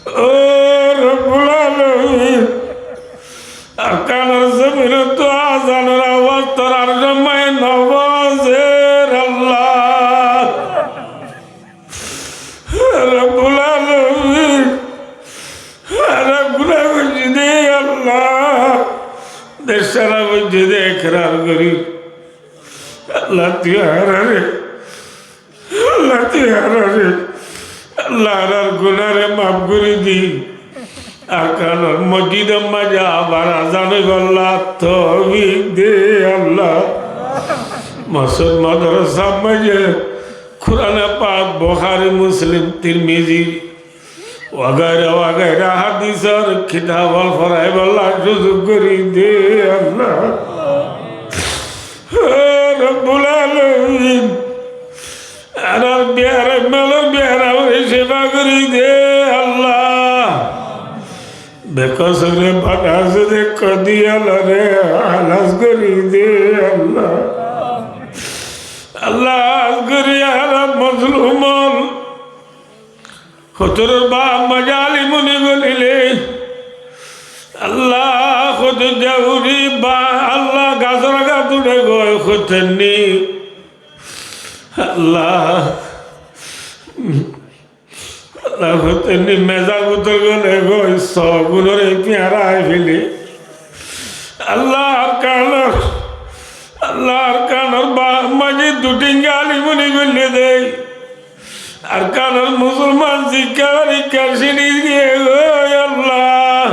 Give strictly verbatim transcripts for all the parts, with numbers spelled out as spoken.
Ó Rabbul Alamin, Arkanor zominot azanor awaz tor arcor maze no foóñser Allah. Rabbul Alamin, añára guná goijjí de Allah, dec háraf óiye de ekrar gorí. Allah, tui añárare, Allah, tui añárare, Allah, añárar gunáre maf gorí di. Arkanor mosjidor maze abar azan óibolla toufik de Allah. Mosjid madrasar maze Kurane pak, Bukhari, Muslim, Tirmizi wagaira wagaira hadisor kitab ókkol foráibolla suzuk gorí de Allah. Ó Rabbul Alamin, añárar biyaram, malor biyaramore cifa gorí de Allah. Bekosure banasé de kodi ólore halas gorí de Allah. Allah, hás gorí añárar mozlum ól. Hotoror baf maze alim óni golile Allah, hotor jauri ba Allah, gasor agat uçe goi hotor ni Allah, Allah, hotor ni mezar bútore gole goi, só gunore piñára ai fele. Allah, Arkanor, Allah, Arkanor baf maze dui tin alim óni goille de. Arkanor musolman zikka bari kar sini diye goi Allah.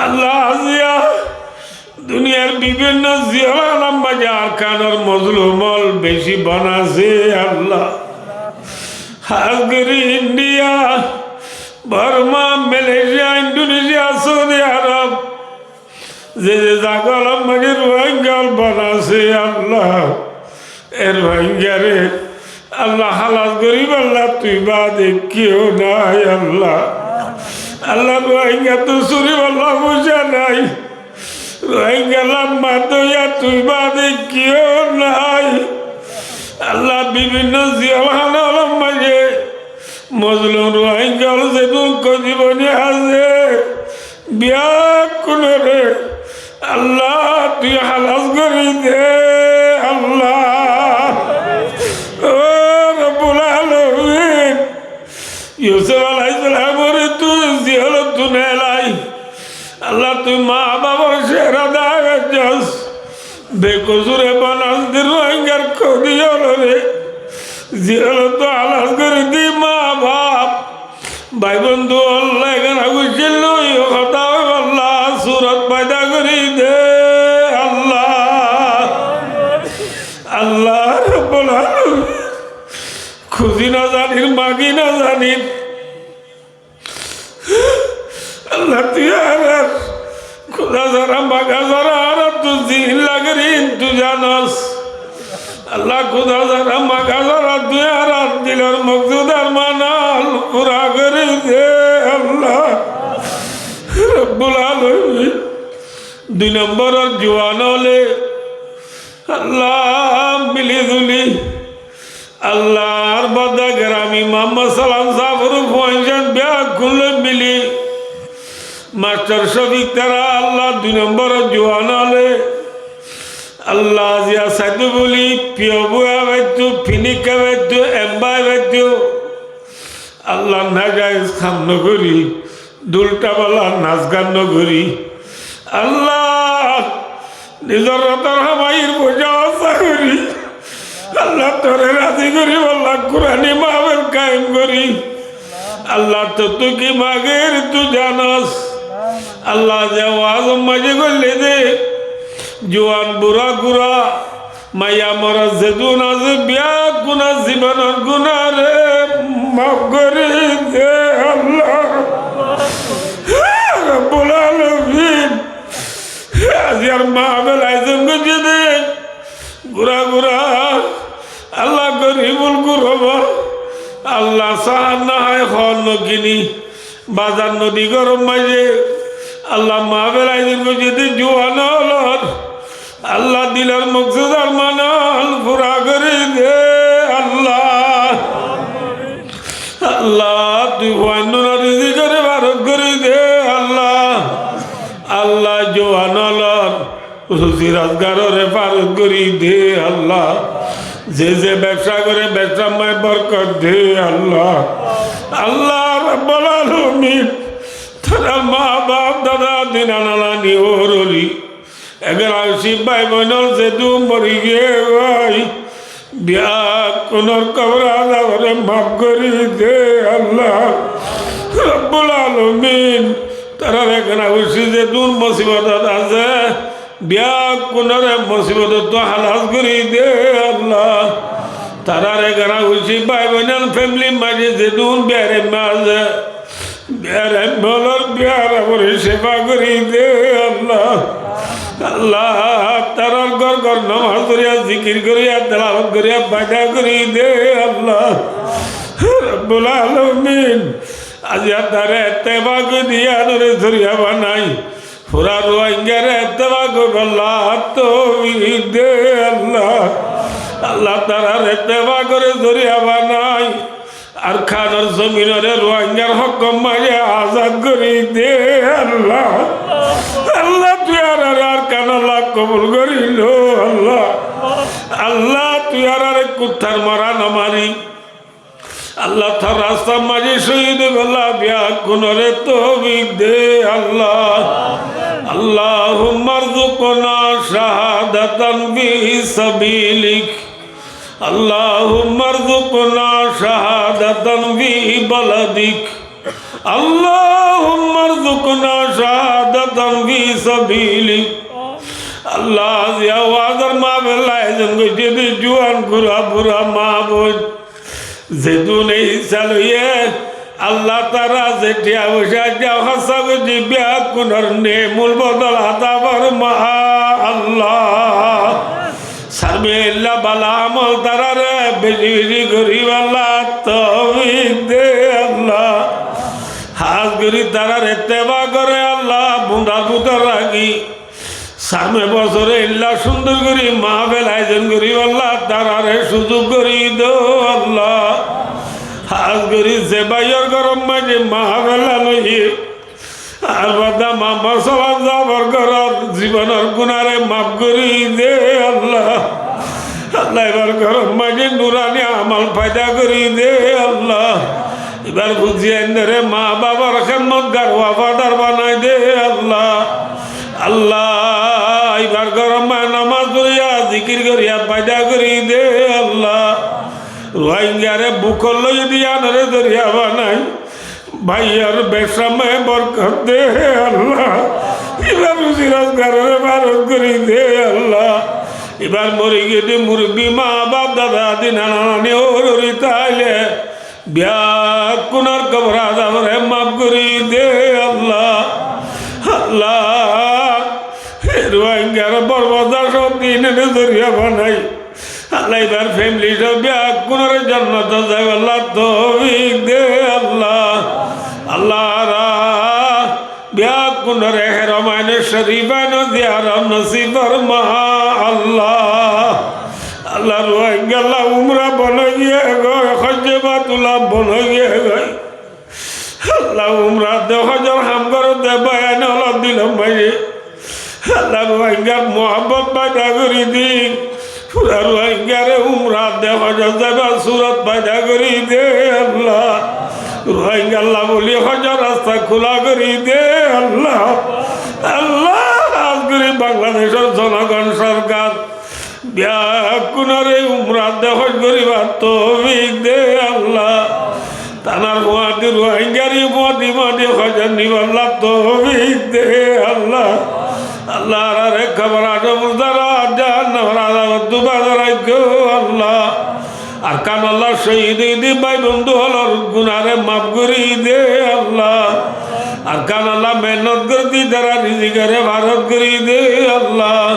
Allah, aziya duniyar bibinno ziyolor maze Arkanor mozlum ól beci banasé Allah. Hás gorí India, Borma, Malaysia, Indonesia, Saudi Arab, ze ze zaga ólor maze Rohingya ól banasé Allah, e Rohingyare Allah halas goríbolla tui bade kiyó nai Allah. Allah, Rohingyattú suribolla foisa nai. Rohingyar lamma doiya tui bade kiyó nai. Allah, bibinno ziyolhana ólor maze mozlum Rohingya ól zedún kodi boni asé, beggúnore Allah, tui halas gorí de Allah. Ó Rabbul Alamin, Yusuf alaihissalamore tui jelottú neelai. Allah, tui maa bafor sehera dahái gos. Bekosure banasé de Rohingyar kodi ólore jelottú halas gorí de maa baf, bái bondú ól, egana guccí loi hotá hoibolla surot foida gorí de Allah. Allah Rabbul Alamin, kúzi no zanir, magi no zanir, Allah, tui añárar kúda sára, maga sára añárattú zin lagir, tui zanos. Allah, kúda sára, maga sára tui añárar dilor moksud ar manal fura gorí de Allah. Rabbul Alamin, dui nombor juwan óle Allah, mili zuli Allah, añár bada gerami Muhammad Salam sáfor fuain beggún loi mili, mastor Cofik tara Allah, dui nombor juwan óle Allah, ziya saiddu buli, piyo bui abaittu, pinik abaittu, emba abaittu, Allah, najaiz ham no gorí, dul tabala nas gan no gorí, Allah, nizor rotor hamair foisa hóros gorí, Allah, tore razi goríbolla Kurani mahfil kaim gorí. Allah, tottú ki magir tui zanos. Allah, ze waz maze goille de, juwan bura gura, maiya morot zedún asé, beggúnor zibonor gunare maf gorí de Allah. Rabbul Alamin, aziyar mahfil ayojon goijjé de gura gura, Allah, goribul guraba, Allah, sahar no hái, hor no kini, bazar no di, góror maze, Allah, mahfil ayojon goijjé de juwan ólor, Allah, dilor moksud ar manal fura gorí de Allah. Allah, tui fuain ónor rizik Rozgaroré farot gorí de Allah. Ze ze bebsa goré, bebsar maze borkot de Allah. Allah Rabbul Alamin, tarár ma baf, dada, didi, nana nani, ór óri, egana guccí bái boinor zedún mori giyé goi, beggúnor kobor azabore maf gorí de Allah. Rabbul Alamin, tarár egana guccí zedún musibot ot asé, beggúnore musibot ottú halas gorí de Allah. Tarár egana guccí bái boinor family maze zedún beraimma asé, beraimma ólor beramore cefa gorí de Allah. Allah, tarár gór gór nomaz foriya, zikir goriya, telawot goriya faida gorí de Allah. Rabbul Alamin, aijja tará ettefak ói de yiánore zoriya banai fura Ruáingare ettefak óibolla toufik de Allah. Allah, tarár ettefakore zoriya banai Arkanor zominore Ruáingar hókor maze azad gorí de Allah. Allah, tui añárare Arkan olla kobul gorí lo Allah. Allah, tui añárare kuttar mora no mari Allah, tor rastar maze cóhid óibolla beggúnore toufik de Allah. اللهم ارزقنا شهادة في سبيلك. اللهم ارزقنا شهادة في بلدك. اللهم ارزقنا شهادة في سبيلك. Allah, aijja wazor mahfil ayojon goijjé de juwan, gura, bura, ma, boin, zedún ei hissa loiyé, Allah, tará ze tiya foicá diya hóros goijjé, beggúnor nemul bodol ata forma Allah. Sarmilla bala amol taráre beci beci goríbolla toufik de Allah. Hás gorí tarár ettefakore Allah bundar bútore rakí, sámne bosóre eilla cúndor gorí mahfil ayojon goríbolla taráre cúzuk gorí do Allah. Hás gorí ze báiyor góror maze mahfil óiye, ar bade mamar sólam sábor góror zibonor gunáre maf gorí de Allah. Allah, ibar góror maze nurani amol foida gorí de Allah. Ibar fuain dóre ma bafor hédmotgár wafadar banai de Allah. Allah, ibar góror maze nomaz foriya, zikir goriya foida gorí de Allah. Ruáingare bukot loi de yiánore zoriya banai báiyor bebsar maze borkot de Allah. Ibar ruzi rozgarore farot gorí de Allah. Ibar mori giyé de murubbi ma baf, dada, didi, nana nani, ór óri táile beggúnor kobor azabore maf gorí de Allah. Allah, e Ruáingar borbada cók dinore zoriya banai Allah, ibar family só beggúnore jonnot zaibolla toufik de Allah. Allah, añára beggúnore Haramain Corifain ziyarot nosib forma Allah. Allah, Ruáingalla umra bon ói giyé goi, hojje Baitullah bon ói giyé goi. Allah, umra de hojor ham goron de báiyain ólor dilor maze Allah, Ruáingar muhabbot foida gorí de. Fura Ruáingare umra de hojot zaibar surot foida gorí de Allah. Ruáingalla buli hojor rasta kúla gorí de Allah. Allah, hás gorí Bangladecor zonogon, sorkar beggúnore umra de hoj goríbar toufik de Allah. Tanar fuain dóre Ruáingar fuain dóre hojot nibolla toufik de Allah. Allah, añárare kobor azabor dara, jahannamor azabottú bazai rakó Allah. Arkanolla cóhid ói de bái bondú ólor gunáre maf gorí de Allah. Arkanolla mehénnot gorí de tarár rizikore farot gorí de Allah.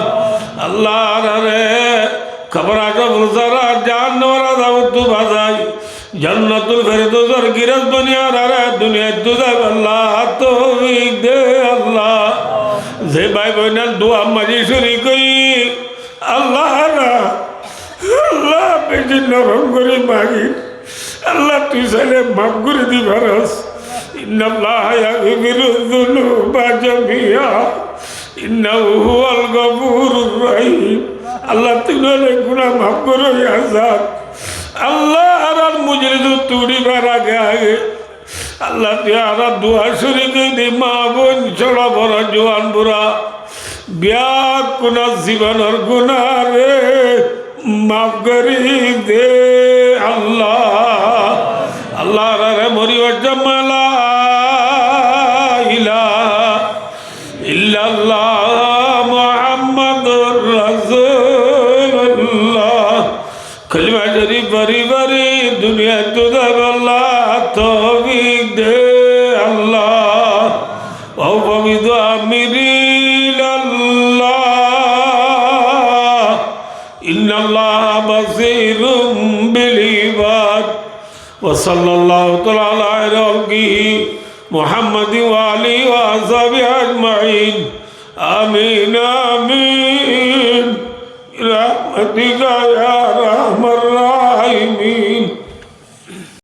Allah, añárare kobor azabor dara, jahannamor azabottú bazai, Jannatul Ferdousor giros boni añárare duniyaittú zaibolla toufik de Allah. Ze bái boine duar maze córik óiye, Allah, añára Allah, beci norom gorí magir. Allah, tui saile maf gorí di faros. إن الله يغفر الذنوب جميعا إنه هو الغفور الرحيم. Allah, tui nole guná maf goróya zat. Allah, añárar mojlisot uçíbar age age Allah, tui añárar dua cúru gorí de, ma boin, cóço boro, juwan bura, beggúnor zibonor gunáre maf gorí de Allah. Allah, añáre moribar zomma la ilaha illallah Muhammadur Rasulullah. Kalima córif fori fori duniyaittú zaibolla toufik de Allah. وأفوض أمري إلى الله إن الله بصير بالعباد. وصلى الله تعالى على خير خلقه محمد وآله وأصحابه أجمعين. آمين، آمين. برحمتك يا أرحم